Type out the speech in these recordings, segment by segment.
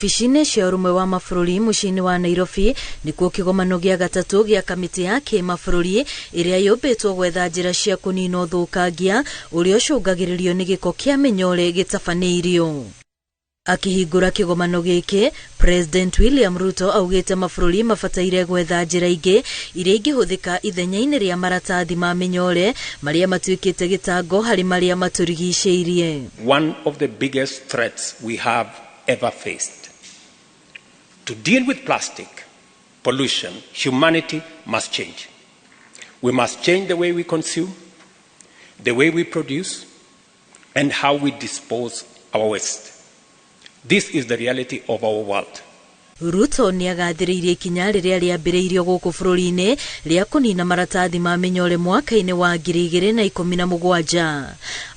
Wabici-inĩ cia ũrũmwe wa mabũrũri mũciĩ-inĩ wa Nairobi nĩkuo kĩgomano gĩa gatatũ gĩa kamĩtĩ ya kĩmabũrũri ĩrĩa yũmbĩtwo gwetha njĩra cia kũnina ũthũkangia ũrĩa ũcũngagĩrĩrio nĩ gĩko kĩa mĩnyore gĩtabanĩirio. Akĩhingũra kĩgomano gĩkĩ, President William Ruto augĩte mabũrũri mabataire gwetha njĩra ingĩ iria ingĩhũthĩka ithenya-inĩ rĩa maratathi ma mĩnyore marĩa matuĩkĩte gĩtango harĩ marĩa matũrigicĩirie. One of the biggest threats we have ever faced. To deal with plastic pollution, humanity must change. We must change the way we consume, the way we produce, and how we dispose our waste. This is the reality of our world. Ruto nĩagathĩrĩirie ikinya rĩrĩa rĩambĩrĩirio gũkũ bũrũri-inĩ rĩa kũnina maratathi ma mĩnyore mwaka-inĩ wa 2017.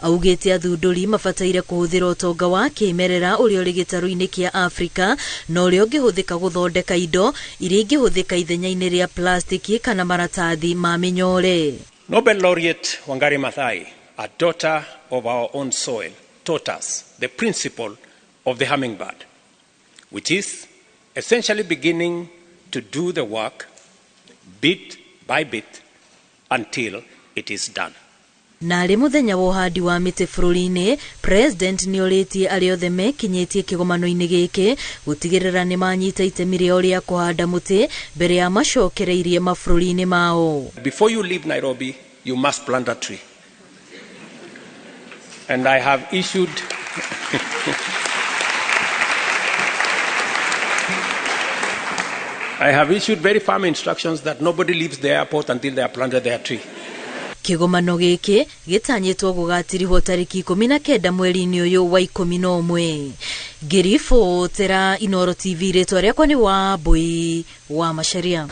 Augĩte athundũri mabataire kũhũthĩra ũtonga wa kĩmerera ũrĩa ũrĩ gĩtarũ-inĩ kĩa Afrika na ũrĩa ũngĩhũthĩka gũthondeka indo iria ingĩhũthĩka ithenya-inĩ rĩa plastiki kana maratathi ma mĩnyore. Nobel laureate Wangari Maathai, a daughter of our own soil, taught us the principle of the hummingbird, which is essentially beginning to do the work bit by bit until it is done. Na arĩ mũthenya wa ũhandi wa mĩtĩ bũrũri-inĩ, President nĩorĩtie arĩa othe mekinyĩtie kĩgomano-inĩ gĩkĩ gũtigĩrĩra nĩ manyita itemi rĩao rĩa kũhanda mũtĩ mbere ya macokereirie mabũrũri-inĩ mao. Before you leave Nairobi, you must plant a tree. And I have issued I have issued very firm instructions that nobody leaves the airport until they have planted their tree. Kĩgomano gĩkĩ gĩtanyĩtwo gũgatirihwo tarĩki 19 mweri-inĩ ũyũ wa 11. Ngĩribotera Inooro TV, rĩtwa rĩakwa nĩ Wambui wa Macharia.